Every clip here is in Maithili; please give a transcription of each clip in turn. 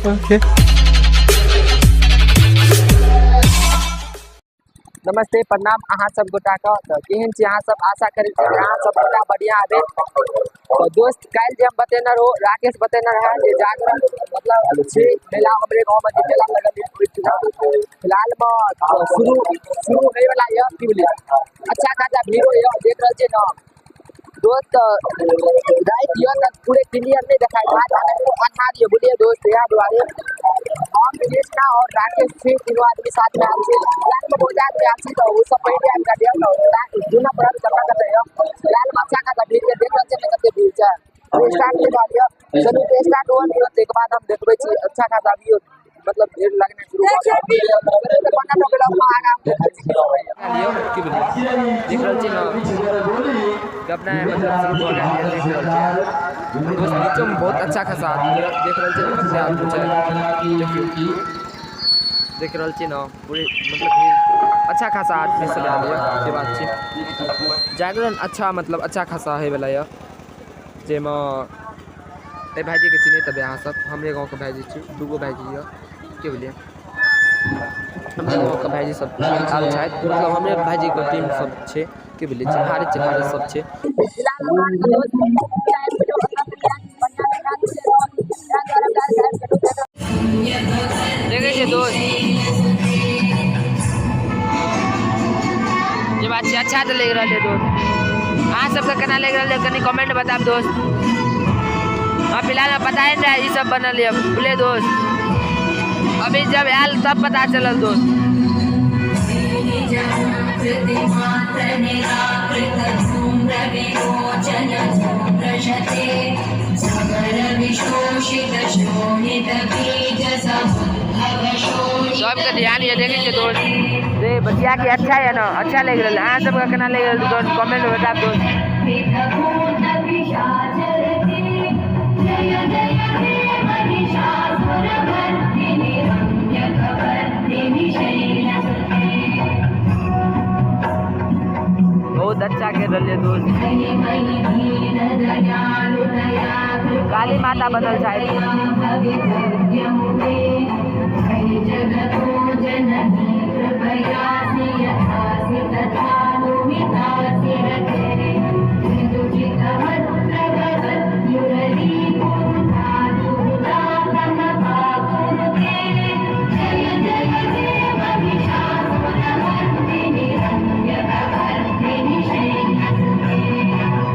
ओके। नमस्ते, प्रणाम अहाँ सब गोटा के। तऽ केहन छी अहाँ सब? आशा करै छी कि अहाँ सब गोटा बढ़िया हेबै। तऽ दोस्त, काल्हि जे हम बतेने रहो, राकेश बतेने रहे जे जागरण मतलब छै मेला हमरे गाँव में, जे मेला लगल यऽ ओहिठिना फिलहाल में शुरू शुरू होय वाला यऽ, की बुझलियै? अच्छा खासा भीड़ो यऽ, देख रहल छियै ने दोस्त। राति यऽ तऽ पूरे क्लियर नहि देखाइ छै, अन्हार यऽ, बुझलियै दोस्त? इएह दुआरे हम, कृष्णा और राकेश छी, तीनों आदमी साथ में आयल छी। फिलहाल में बहुत आदमी आयल छी, तऽ ओ सब पहिले आबि गेल यऽ, तऽ दुनू पड़ल कतऽ कतऽ यऽ। फिलहाल में अच्छा खासा भीड़ यऽ, देख रहल छियै ने कते भीड़ छै। स्टार्ट नहि भेल यऽ। चलू, स्टार्ट हुअ दियौ, ताहिके बाद हम देखबै छी। अच्छा खासा अभियो मतलब भीड़ लगनाइ शुरू भऽ गेल। चलू, तऽ बनल रहू ब्लॉग में, आगाँ हम देखबै छी की सब होइए। लियौ, की बुझलियै? देख रहल छी ने, गपनाइ मतलब शुरू भऽ गेल यऽ। देख रहल छी दोस्त, नीचो में बहुत अच्छा खासा आदमी यऽ। देख रहल छी ने कते आदमी छै? देखियौ, देख रहल छी ने, पूरे मतलब भीड़, अच्छा खासा आदमी सब आयल यऽ। से बात छै, जागरण अच्छा मतलब अच्छा खासा होय वाला यऽ, जाहिमे एहि भाईजीके चिन्हैत हेबै अहाँ सब। हमरे गाँवके भाईजी छी, दूगो भाईजी यऽ, की बुझलियै? हमरे गाँवके भाईजी सब आयल छथि, मतलब हमरे भाईजीके टीम सब छै, की बुझलियै? चिन्हारे चिन्हारे सब छै। फिलहाल हम अहाँके दोस्त देखै छियै दोस्त, जे बात छै, अच्छा तऽ लागि रहल है दोस्त। अहाँ सबके केना लागि रहल है, कनि कमेंट बताब दोस्त। हाँ, फिलहाल में पता ही नहीं रहा ई सब बनल है, बोले दोस्त। अभी जब आयल तब पता चलल दोस्त। सबके ध्यान ये देखे छियै दोस्त रे, बतिया के अच्छा है ना? अच्छा लागि रहल है। अहाँ सबके केना लागि रहल दोस्त, कमेंट में बताब दोस्त। जय जय हे महिषासुरमर्दिनि रम्यकपर्दिनि शैलसुते। बहुत अच्छा कर रहल है दोस्त। मयि मयि दीनदयालुतया काली माता बनल छै। भवितव्यमुते मयि जगतो जननी कृपयासि यथासि तथानुमितासि रते विदुषितमत्र भवद्मुरलीपुरुतादुहुतातमपाकुरुते। जय जय हे महिषासुरमर्दिनि रम्यकपर्दिनि शैलसुते।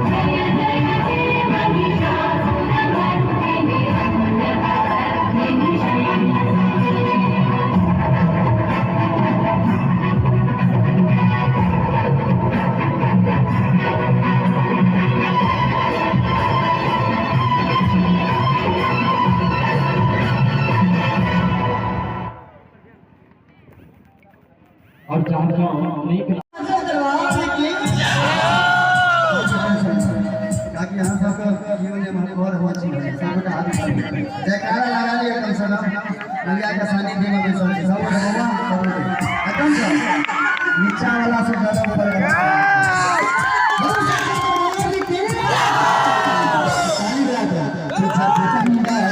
जय जय हे महिषासुरमर्दिनि रम्यकपर्दिनि शैलसुते। और जागरण नहीं। ताकि अहाँ सबके जीवन में महत्व हो छी, सबके हाथ उठा जयकारा लगा लिया कम से कम। मैया के सानिध्य में बैसल छी सब बाबा, सब एकदम से नीचा वाला से ज्यादा ऊपर वाला। बोलो सच्चे दरबार की ताली बजा के। पीछा पीछा मुंडा है।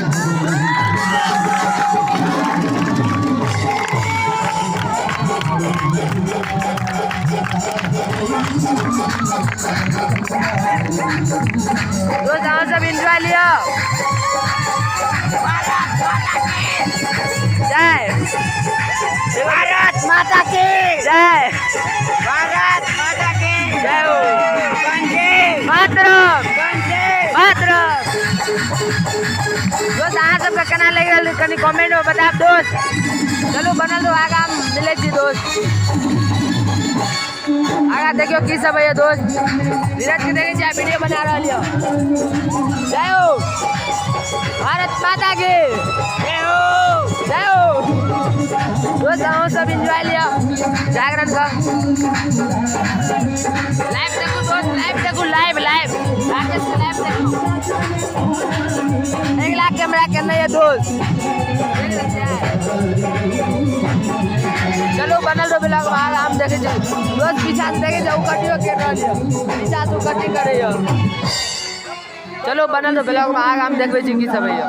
दोस्त, अहाँ सब एंजॉय लिअ। जय भारत माता की। जय। भारत माता की। जय हो। वंदे मातरम। वंदे मातरम। दोस्त, अहाँ सबके केना लागि रहल है, कनि कमेंट में बताब दोस्त। चलू, बनल रहो, आगाँ हम मिलै छी दोस्त। आगाँ देखियौ की सब होइए दोस्त। धीरज के देखै छियै, वीडियो बना रहल यऽ। जय हो, भारत माता की जय हो। जय हो। दोस्त, अहूँ सब एंजॉय लिअ जागरण का। लाइव देखू दोस्त, लाइव देखू, लाइव, लाइव। राकेश के लाइव देखू। 1 लाख कैमरा के नहीं है दोस्त, देख लै छियै। चलू, बनल रहो ब्लॉग में, आगाँ हम देखै छी दोस्त। पीछा से देखै छै, ओ कटियो कर रहल यऽ, पीछा से ओ कटिंग करै यऽ। चलू, बनल रहो ब्लॉग में, आगाँ हम देखबै छी की सब होइए।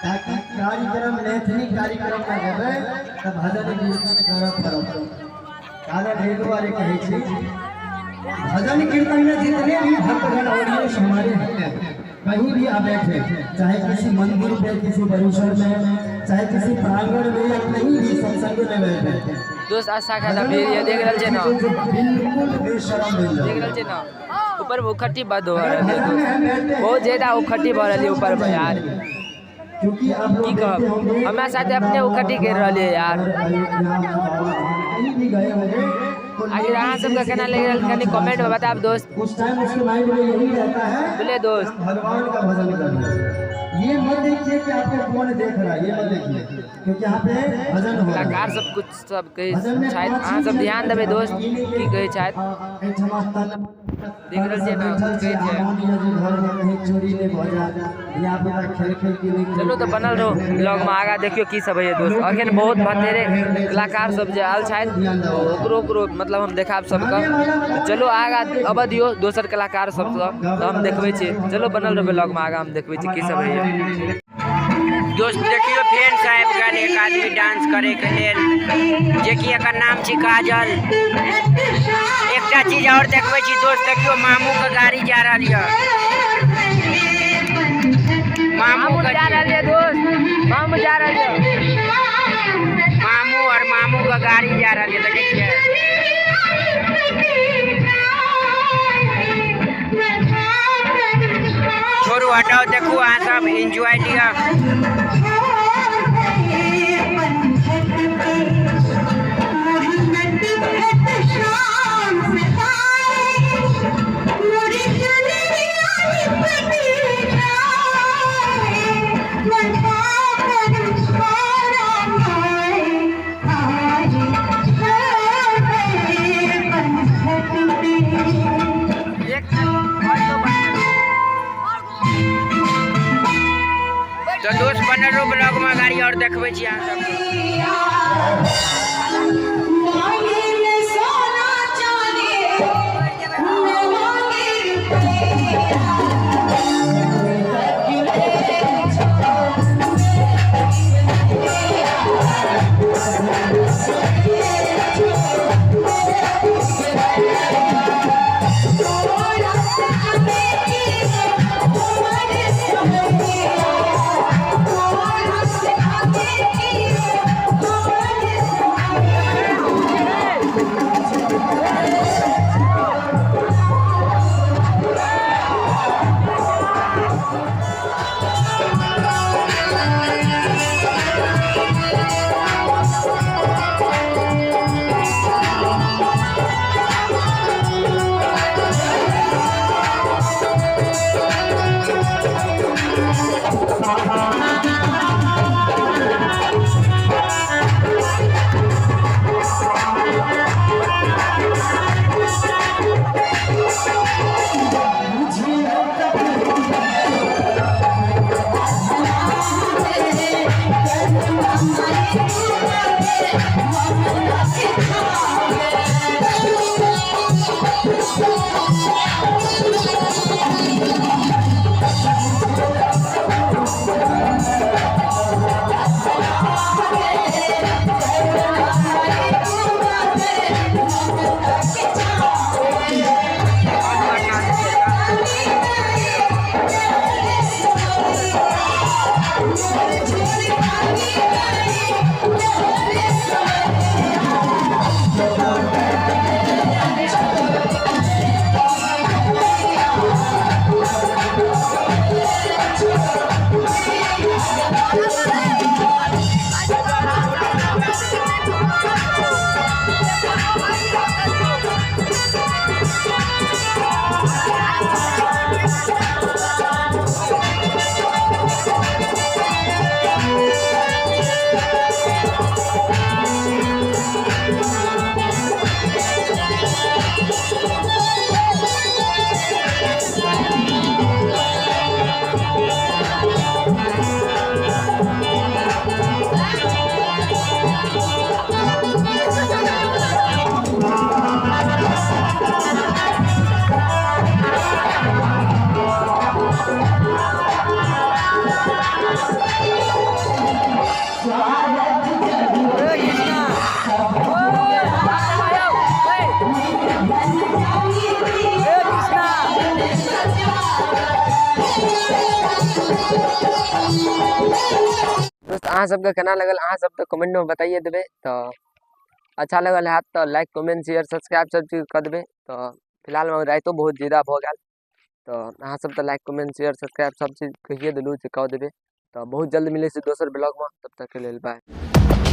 ताकि कार्यक्रम मैथिली कार्यक्रम में हेबै तऽ भजन कीर्तन करऽ पड़त। कारण एहि दुआरे कहै छी, भजन कीर्तन में जितने भी भक्तगण ऑडियंस हमारे हैं, कहीं भी आप बैठे, चाहे किसी मंदिर पे, किसी परिसर में, चाहे किसी प्रांगण में या कहीं भी सत्संग में बैठे, दोस्त आशा का भीड़ ये देख रहल छै ना। बिल्कुल बेशरम मिल देख जाए। रहल छै ना, ऊपर में उखट्टी बंद हो रहल है दोस्त, बहुत ज्यादा उखट्टी भऽ रहल है ऊपर में यार। क्योंकि आप लोग की कहब, देखते होंगे, हमरा साथे अपने उखट्टी गिर रहल है यार। कहीं भी गए होंगे तो आखिर अहाँ सबके केना लागि रहल कनि कमेंट में बताब दोस्त। उस टाइम उसके माइंड में यही रहता है, बोले दोस्त भगवान का भजन करिए। ये मत देखिए कि आपको कौन देख रहा है, ये मत देखिए, क्योंकि यहाँ पे भजन हो रहा है। कलाकार सब कुछ सब कहै भजन में छथि, पाँच अहाँ सब चीज ध्यान देबै दोस्त ई नहि की कहै छथि। एहिठमा तन देख रहल छियै ने, बैठल छी, कहै छै। मान लिअ जे घर में कहीं चोरी नहि भऽ जाय, धिया पुता खेल खेल के नहि। चलू तऽ बनल रहू ब्लॉग में, आगा देखियौ की सब होइए दोस्त। अखन बहुत बतेरे कलाकार सब जे आयल छथि, ओकरो ओकरो मतलब हम देखाब सबके। तऽ चलू आगा अबऽ दियौ दोसर कलाकार सबसँ, तऽ हम देखबै छी। चलू बनल रहू ब्लॉग में, आगा हम देखबै छी की सब होइए। दोस्त देखियो फेर साहेब गेल एक आदमी डांस करे के लेल, जेकि एकर नाम छी काजल। एकटा चीज और देखबै छी दोस्त, देखियो मामू के गाड़ी जा रहल यऽ। मामू मामू के जा रहल यऽ दोस्त, मामू जा रहल यऽ। मामू और मामू के गाड़ी जा रहल यऽ, देखै छियै। छोड़ू हटाओ, देखू अहाँ सब एंजॉय लिअ। तो दोस्त बनल रहो ब्लॉग में, गाड़ी और देखबै छी अहाँ सबके। दोस्त अहाँ सबके केना लगल अहाँ सब तऽ कमेंटमे बताइए देबै। तऽ अच्छा लगल हैत तऽ लाइक कमेंट शेयर सब्सक्राइब सब चीज कऽ देबै। तऽ फिलहालमे रातिओ बहुत ज्यादा भऽ गेल, तऽ अहाँ सब तऽ लाइक कमेंट शेयर सब्सक्राइब सब चीज कहिए देलहुँ जे कऽ देबै। तऽ बहुत जल्द मिलै छै दोसर ब्लॉगमे, तब तकके लेल बाय।